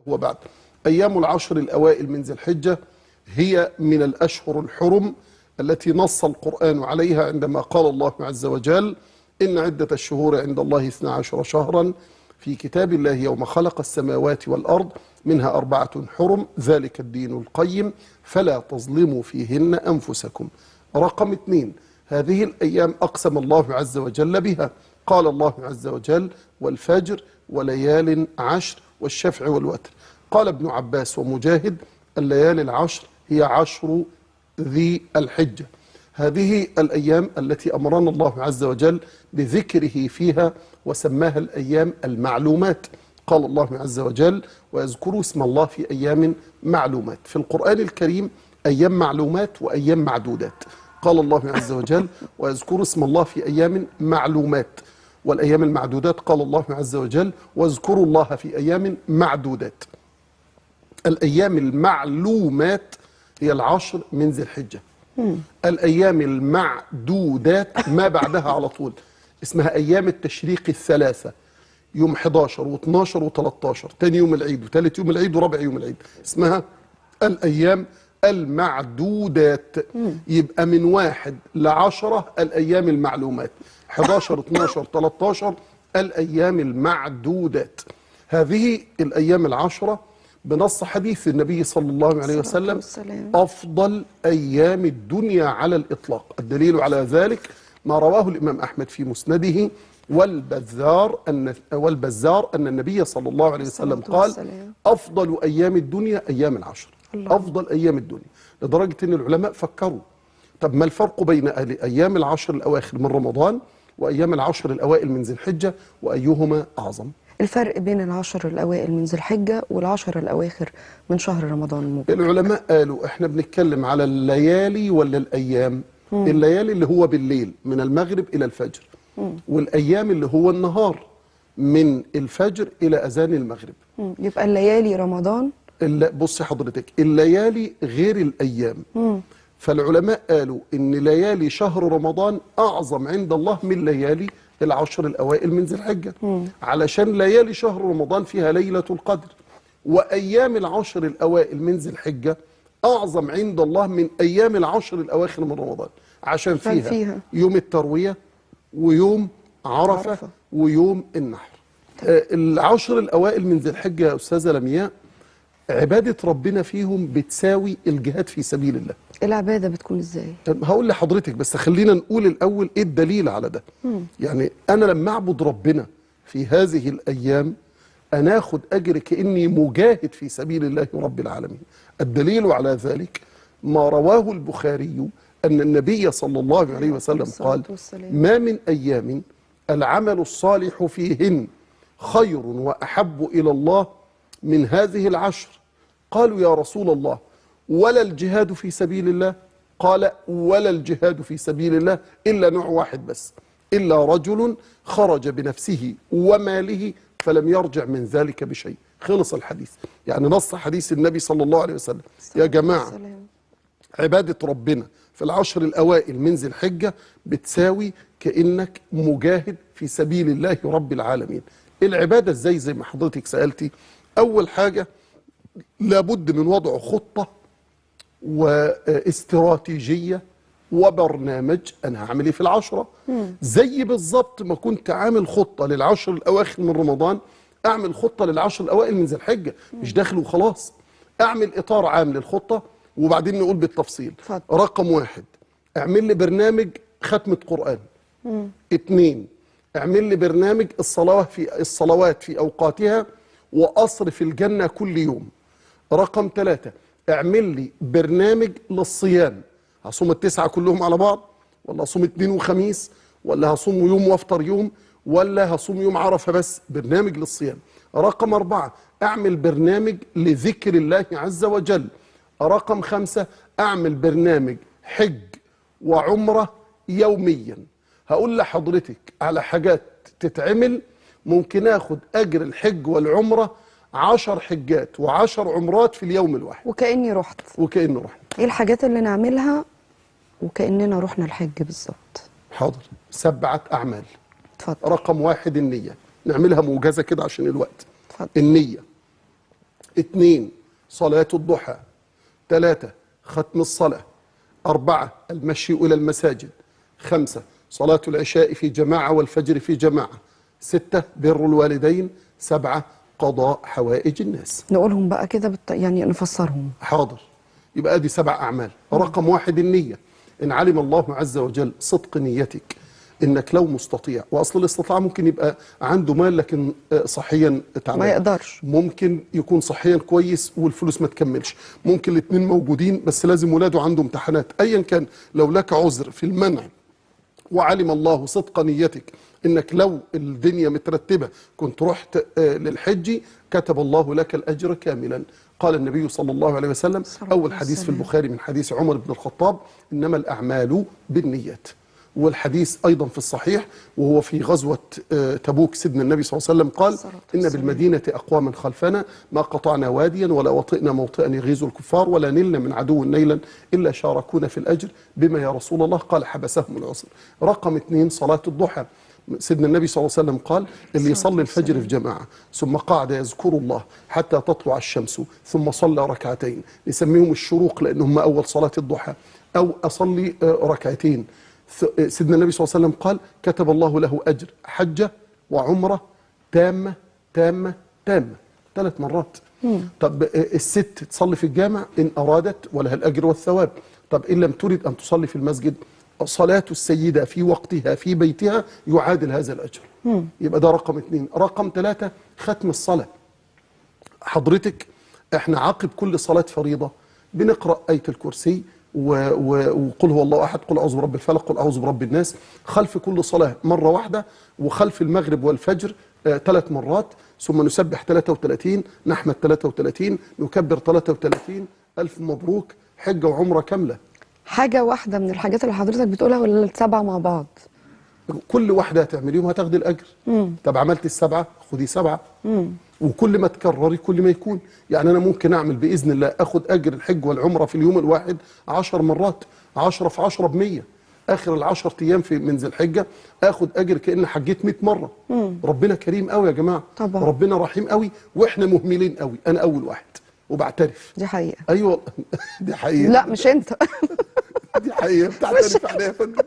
وبعد، أيام العشر الأوائل من ذي الحجة هي من الأشهر الحرم التي نص القرآن عليها عندما قال الله عز وجل: إن عدة الشهور عند الله 12 شهرا في كتاب الله يوم خلق السماوات والأرض منها 4 حرم ذلك الدين القيم فلا تظلموا فيهن أنفسكم. رقم 2، هذه الأيام أقسم الله عز وجل بها، قال الله عز وجل: والفجر وليال عشر والشفع والوتر. قال ابن عباس ومجاهد: الليالي العشر هي عشر ذي الحجة. هذه الأيام التي أمرنا الله عز وجل بذكره فيها وسماها الأيام المعلومات. قال الله عز وجل: ويذكروا اسم الله في أيام معلومات. في القرآن الكريم أيام معلومات وأيام معدودات. قال الله عز وجل: ويذكروا اسم الله في أيام معلومات، والأيام المعدودات قال الله عز وجل: واذكروا الله في أيام معدودات. الأيام المعلومات هي العشر من ذي الحجة. الأيام المعدودات ما بعدها على طول اسمها أيام التشريق الثلاثة، يوم 11 و12 و13، تاني يوم العيد وثالث يوم العيد ورابع يوم العيد، اسمها الأيام المعدودات. يبقى من 1 ل10 الأيام المعلومات، 11 12 13 الأيام المعدودات. هذه الأيام العشرة بنص حديث النبي صلى الله عليه وسلم أفضل أيام الدنيا على الإطلاق. الدليل على ذلك ما رواه الإمام أحمد في مسنده والبزار أن النبي صلى الله عليه وسلم قال: أفضل أيام الدنيا أيام العشر. الله. أفضل أيام الدنيا، لدرجة أن العلماء فكروا: طب ما الفرق بين أيام العشر الأواخر من رمضان وأيام العشر الأوائل من ذي الحجة، وأيهما أعظم؟ الفرق بين العشر الأوائل من ذي الحجة والعشر الأواخر من شهر رمضان المبارك. العلماء قالوا احنا بنتكلم على الليالي ولا الأيام؟ الليالي اللي هو بالليل من المغرب إلى الفجر، والأيام اللي هو النهار من الفجر إلى أذان المغرب. يبقى الليالي رمضان. بصي حضرتك، الليالي غير الأيام. فالعلماء قالوا إن ليالي شهر رمضان أعظم عند الله من ليالي العشر الأوائل من ذي الحجة، علشان ليالي شهر رمضان فيها ليلة القدر، وأيام العشر الأوائل من ذي الحجة أعظم عند الله من أيام العشر الأواخر من رمضان، عشان فيها يوم التروية ويوم عرفة ويوم النحر. العشر الأوائل من ذي الحجة يا أستاذة لمياء عبادة ربنا فيهم بتساوي الجهاد في سبيل الله. العبادة بتكون ازاي؟ هقول لحضرتك، بس خلينا نقول الأول ايه الدليل على ده. يعني أنا لما أعبد ربنا في هذه الأيام أنا أخد أجر كأني مجاهد في سبيل الله رب العالمين. الدليل على ذلك ما رواه البخاري أن النبي صلى الله عليه وسلم قال: ما من أيام العمل الصالح فيهن خير وأحب إلى الله من هذه العشر. قالوا: يا رسول الله، ولا الجهاد في سبيل الله؟ قال: ولا الجهاد في سبيل الله إلا نوع واحد بس، إلا رجل خرج بنفسه وماله فلم يرجع من ذلك بشيء. خلص الحديث. يعني نص حديث النبي صلى الله عليه وسلم يا جماعة، عبادة ربنا في العشر الأوائل من ذي الحجة بتساوي كأنك مجاهد في سبيل الله رب العالمين. العبادة ازاي؟ زي ما حضرتك سألتي، أول حاجة لابد من وضع خطة واستراتيجية وبرنامج. أنا هعمل إيه في العشرة؟ زي بالظبط ما كنت عامل خطة للعشر الأواخر من رمضان، أعمل خطة للعشر الأوائل من ذي الحجة، مش داخل وخلاص. أعمل إطار عام للخطة وبعدين نقول بالتفصيل. رقم 1، اعمل لي برنامج ختمة قرآن. 2، اعمل لي برنامج الصلوات في أوقاتها وأصرف الجنة كل يوم. رقم 3، اعمل لي برنامج للصيام، هصوم 9 كلهم على بعض، ولا هصوم 2 وخميس، ولا هصوم يوم وافطر يوم، ولا هصوم يوم عرفة بس، برنامج للصيام. رقم 4، اعمل برنامج لذكر الله عز وجل. رقم 5، اعمل برنامج حج وعمرة يوميا. هقول لحضرتك على حاجات تتعمل ممكن اخد اجر الحج والعمرة 10 حجات و10 عمرات في اليوم الواحد، وكأني رحت. وكأني رحت. ايه الحاجات اللي نعملها وكأننا رحنا الحج بالظبط؟ حاضر. 7 أعمال. اتفضل. رقم 1 النية، نعملها موجزة كده عشان الوقت. اتفضل. النية. 2، صلاة الضحى. 3، ختم الصلاة. 4، المشي إلى المساجد. 5، صلاة العشاء في جماعة والفجر في جماعة. 6، بر الوالدين. 7، قضاء حوائج الناس. نقولهم بقى كده يعني نفسرهم. حاضر. يبقى دي 7 أعمال. رقم 1 النية. إن علم الله عز وجل صدق نيتك، إنك لو مستطيع، وأصل الاستطاعة ممكن يبقى عنده مال لكن صحيا تعبان، ما يقدرش، ممكن يكون صحيا كويس والفلوس ما تكملش، ممكن الاثنين موجودين بس لازم ولاده عنده امتحانات، أيا كان لو لك عذر في المنع وعلم الله صدق نيتك إنك لو الدنيا مترتبة كنت رحت للحج، كتب الله لك الأجر كاملا. قال النبي صلى الله عليه وسلم، أول حديث في البخاري من حديث عمر بن الخطاب: إنما الأعمال بالنيات. والحديث أيضا في الصحيح وهو في غزوة تبوك، سيدنا النبي صلى الله عليه وسلم قال: إن بالمدينة أقواما خلفنا ما قطعنا واديا ولا وطئنا موطئا يغيظ الكفار ولا نلنا من عدو نيلا إلا شاركونا في الأجر. بما يا رسول الله؟ قال: حبسهم العسر. رقم 2، صلاة الضحى. سيدنا النبي صلى الله عليه وسلم قال: اللي يصلي الفجر في جماعة ثم قعد يذكر الله حتى تطلع الشمس ثم صلى ركعتين، نسميهم الشروق لأنهم أول صلاة الضحى، أو أصلي ركعتين. سيدنا النبي صلى الله عليه وسلم قال: كتب الله له أجر حجة وعمرة تامة تامة تامة، 3 مرات. طب الست تصلي في الجامع إن أرادت ولها الأجر والثواب. طب إن لم ترد أن تصلي في المسجد، صلاة السيدة في وقتها في بيتها يعادل هذا الأجر. يبقى ده رقم 2. رقم 3، ختم الصلاة. حضرتك احنا عقب كل صلاة فريضة بنقرأ آية الكرسي وقل هو الله أحد، قل أعوذ برب الفلق، قل أعوذ برب الناس، خلف كل صلاة مرة واحدة، وخلف المغرب والفجر 3 مرات، ثم نسبح 33، نحمد 33، نكبر 33. ألف مبروك، حجة وعمرة كاملة. حاجة واحدة من الحاجات اللي حضرتك بتقولها ولا السبعة مع بعض؟ كل واحدة هتعمليهم هتاخدي الأجر. طب عملتي 7، خدي 7. وكل ما تكرري كل ما يكون. يعني أنا ممكن أعمل بإذن الله أخد أجر الحج والعمرة في اليوم الواحد 10 مرات، 10 في 10 ب100. آخر ال10 أيام في من ذي الحجة آخد أجر كأن حجيت 100 مرة. ربنا كريم قوي يا جماعة. طبعا. ربنا رحيم قوي، وإحنا مهملين قوي. أنا أول واحد وبعترف. دي حقيقة. أيوة دي حقيقة. لا مش أنت. دي حقيقة بتعترف عليها يا فندم.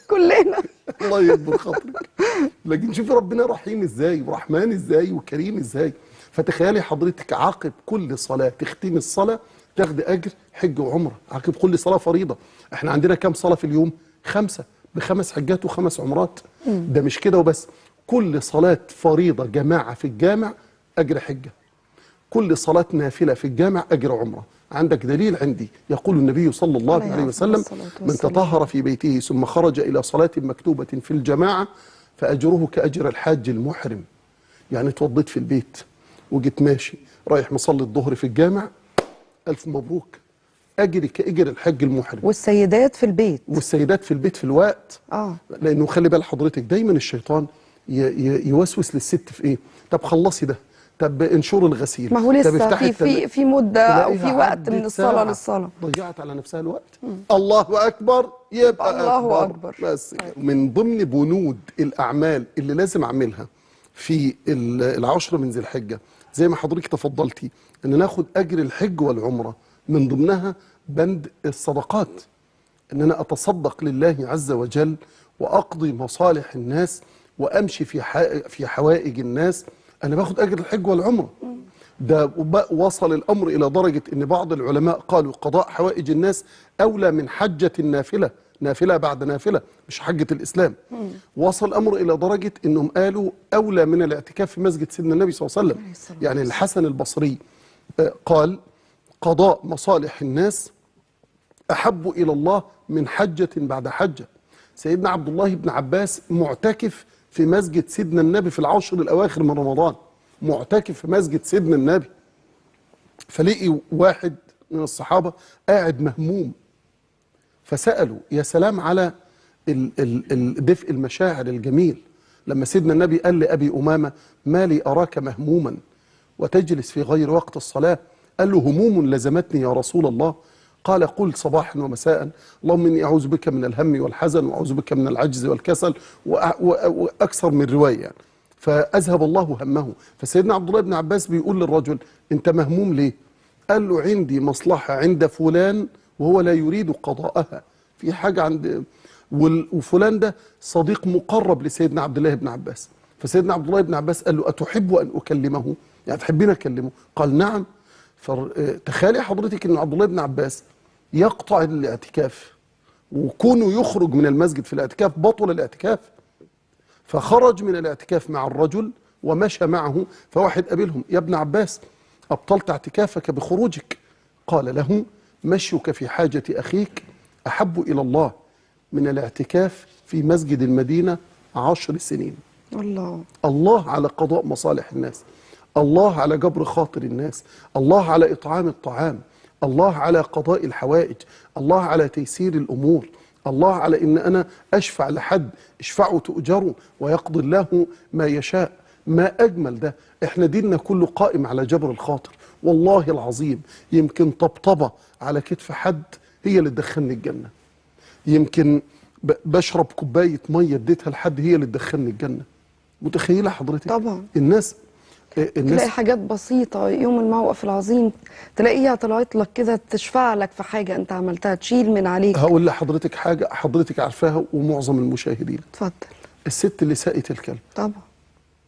كلنا. الله يكبر خاطرك. لكن شوفي ربنا رحيم ازاي ورحمن ازاي وكريم ازاي. فتخيلي حضرتك عقب كل صلاة تختمي الصلاة تاخدي أجر حج وعمرة، عقب كل صلاة فريضة. احنا عندنا كام صلاة في اليوم؟ 5، ب5 حجات و5 عمرات. ده مش كده وبس، كل صلاة فريضة جماعة في الجامع أجر حجة، كل صلاة نافلة في الجامع أجر عمرة. عندك دليل؟ عندي. يقول النبي صلى الله عليه وسلم: من تطهر في بيته ثم خرج إلى صلاة مكتوبة في الجماعة فأجره كأجر الحاج المحرم. يعني اتوضيت في البيت وجيت ماشي رايح مصلي الظهر في الجامع، ألف مبروك، أجري كأجر الحاج المحرم. والسيدات في البيت. والسيدات في البيت في الوقت. لأنه خلي بال حضرتك دايما الشيطان يوسوس للست في إيه؟ طب خلصي ده، طب انشر الغسيل، ما هو لسه في مده او في وقت من الصلاة للصلاة، ضيعت على نفسها الوقت. الله اكبر، يبقى الله اكبر, أكبر. بس من ضمن بنود الاعمال اللي لازم اعملها في العشر من ذي الحجة زي ما حضرتك تفضلتي ان ناخد اجر الحج والعمرة، من ضمنها بند الصدقات، ان انا اتصدق لله عز وجل واقضي مصالح الناس وامشي في حوائج الناس. أنا باخد أجر الحج والعمرة. ده وصل الأمر إلى درجة إن بعض العلماء قالوا قضاء حوائج الناس أولى من حجة النافلة، نافلة بعد نافلة، مش حجة الإسلام. وصل الأمر إلى درجة إنهم قالوا أولى من الاعتكاف في مسجد سيدنا النبي صلى الله عليه وسلم. يعني الحسن البصري قال قضاء مصالح الناس أحب إلى الله من حجة بعد حجة. سيدنا عبد الله بن عباس معتكف في مسجد سيدنا النبي في العشر الأواخر من رمضان، معتكف في مسجد سيدنا النبي، فلقي واحد من الصحابة قاعد مهموم، فسأله. يا سلام على دفء المشاعر الجميل لما سيدنا النبي قال لأبي أمامة: ما لي أراك مهموما وتجلس في غير وقت الصلاة؟ قال له: هموم لزمتني يا رسول الله. قال: قل صباحا ومساء اللهم إني أعوذ بك من الهم والحزن وأعوذ بك من العجز والكسل، وأكثر من رواية يعني. فأذهب الله همه. فسيدنا عبد الله بن عباس بيقول للرجل أنت مهموم ليه؟ قال له عندي مصلحة عند فلان وهو لا يريد قضاءها، في حاجة عند، وفلان ده صديق مقرب لسيدنا عبد الله بن عباس. فسيدنا عبد الله بن عباس قال له أتحب أن أكلمه؟ يعني تحبين أكلمه؟ قال نعم. فتخيلي حضرتك أن عبد الله بن عباس يقطع الاعتكاف، وكونه يخرج من المسجد في الاعتكاف بطل الاعتكاف، فخرج من الاعتكاف مع الرجل ومشى معه. فواحد قابلهم، يا ابن عباس أبطلت اعتكافك بخروجك. قال له مشيك في حاجة أخيك أحب إلى الله من الاعتكاف في مسجد المدينة 10 سنين. الله الله على قضاء مصالح الناس، الله على جبر خاطر الناس، الله على إطعام الطعام، الله على قضاء الحوائج، الله على تيسير الأمور، الله على إن أنا أشفع لحد، اشفعوا تؤجروا ويقضي الله ما يشاء. ما أجمل ده. إحنا ديننا كله قائم على جبر الخاطر. والله العظيم يمكن طبطبة على كتف حد هي اللي تدخلني الجنة، يمكن بشرب كوباية مية اديتها لحد هي اللي تدخلني الجنة. متخيلة حضرتك؟ طبعا. الناس تلاقي حاجات بسيطة يوم الموقف العظيم تلاقيها طلعت لك كده تشفع لك في حاجة أنت عملتها، تشيل من عليك. هقول لحضرتك حاجة حضرتك عارفاها ومعظم المشاهدين. اتفضل. الست اللي سقت الكلب. طبعا.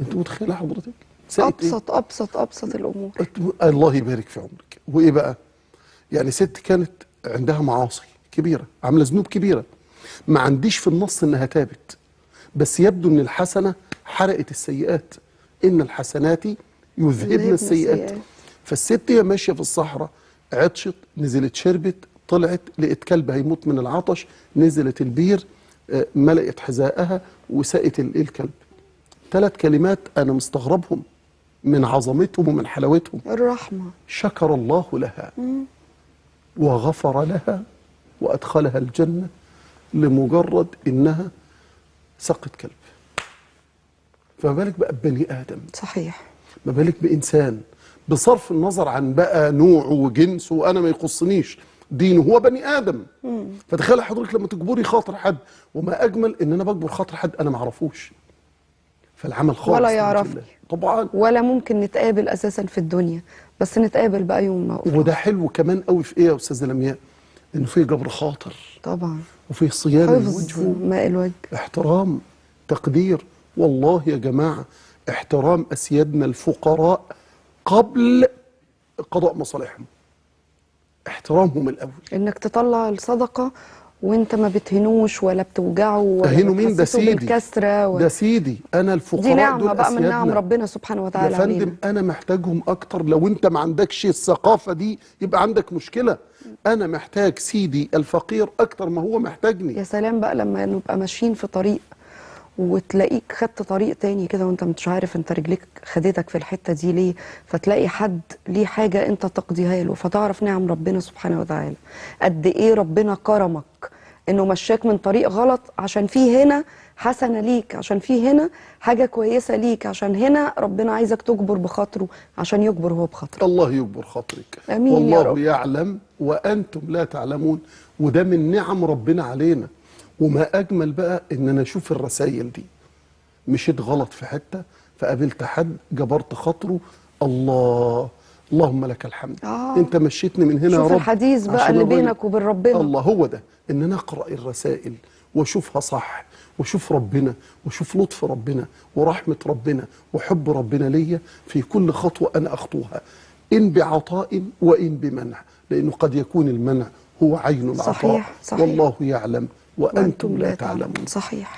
أنت متخيلة حضرتك؟ سقت أبسط إيه؟ أبسط أبسط الأمور. الله يبارك في عمرك. وإيه بقى؟ يعني ست كانت عندها معاصي كبيرة، عاملة ذنوب كبيرة، ما عنديش في النص إنها تابت، بس يبدو إن الحسنة حرقت السيئات، إن الحسنات يذهبن السيئات. فالست هي ماشية في الصحراء، عطشت، نزلت شربت، طلعت لقت كلب هيموت من العطش، نزلت البير، ملأت حذاءها وسقت الكلب. 3 كلمات أنا مستغربهم من عظمتهم ومن حلاوتهم. الرحمة. شكر الله لها وغفر لها وأدخلها الجنة لمجرد إنها سقت كلب. فما بالك بقى ببني آدم؟ صحيح. ما بالك بإنسان، بصرف النظر عن بقى نوعه وجنسه، وأنا ما يخصنيش دينه، هو بني آدم. فتخيل حضرتك لما تجبري خاطر حد، وما أجمل إن أنا بجبر خاطر حد أنا ما أعرفوش. فالعمل خالص ولا يعرفني طبعا، ولا ممكن نتقابل أساسا في الدنيا، بس نتقابل بقى يوم ما. وده حلو كمان قوي في إيه يا أستاذة لمياء؟ إنه فيه جبر خاطر طبعا، وفيه صيانة الوجه، ماء الوجه، احترام، تقدير. والله يا جماعة احترام أسيادنا الفقراء قبل قضاء مصالحهم، احترامهم الأول، إنك تطلع الصدقة وانت ما بتهنوش ولا بتوجعه ولا مين؟ ده سيدي، بالكسرة ده سيدي، أنا الفقراء دي نعمة دول بقى من نعم ربنا سبحانه وتعالى يا فندم. علينا. أنا محتاجهم أكتر. لو أنت ما عندكش الثقافة دي يبقى عندك مشكلة. أنا محتاج سيدي الفقير أكتر ما هو محتاجني. يا سلام بقى لما نبقى ماشيين في طريق وتلاقيك خدت طريق تاني كده وانت مش عارف انت رجليك خدتك في الحتة دي ليه، فتلاقي حد ليه حاجة انت تقضيها له، فتعرف نعم ربنا سبحانه وتعالى قد ايه ربنا كرمك انه مشاك من طريق غلط عشان فيه هنا حسنة ليك، عشان فيه هنا حاجة كويسة ليك، عشان هنا ربنا عايزك تجبر بخاطره عشان يجبر هو بخاطره. الله يجبر خاطرك. امين. والله يا رب. يعلم وانتم لا تعلمون. وده من نعم ربنا علينا. وما أجمل بقى إن أنا أشوف الرسائل دي. مشيت غلط في حتة فقابلت حد جبرت خاطره، الله اللهم لك الحمد. أنت مشيتني من هنا يا رب. شوف الحديث بقى اللي بينك وبين ربنا. الله هو ده، إن أنا أقرأ الرسائل وأشوفها صح، وأشوف ربنا، وأشوف لطف ربنا ورحمة ربنا وحب ربنا ليا في كل خطوة أنا أخطوها، إن بعطاء وإن بمنع، لأنه قد يكون المنع هو عين العطاء. صحيح. صحيح. والله يعلم وأنتم لا تعلمون. صحيح.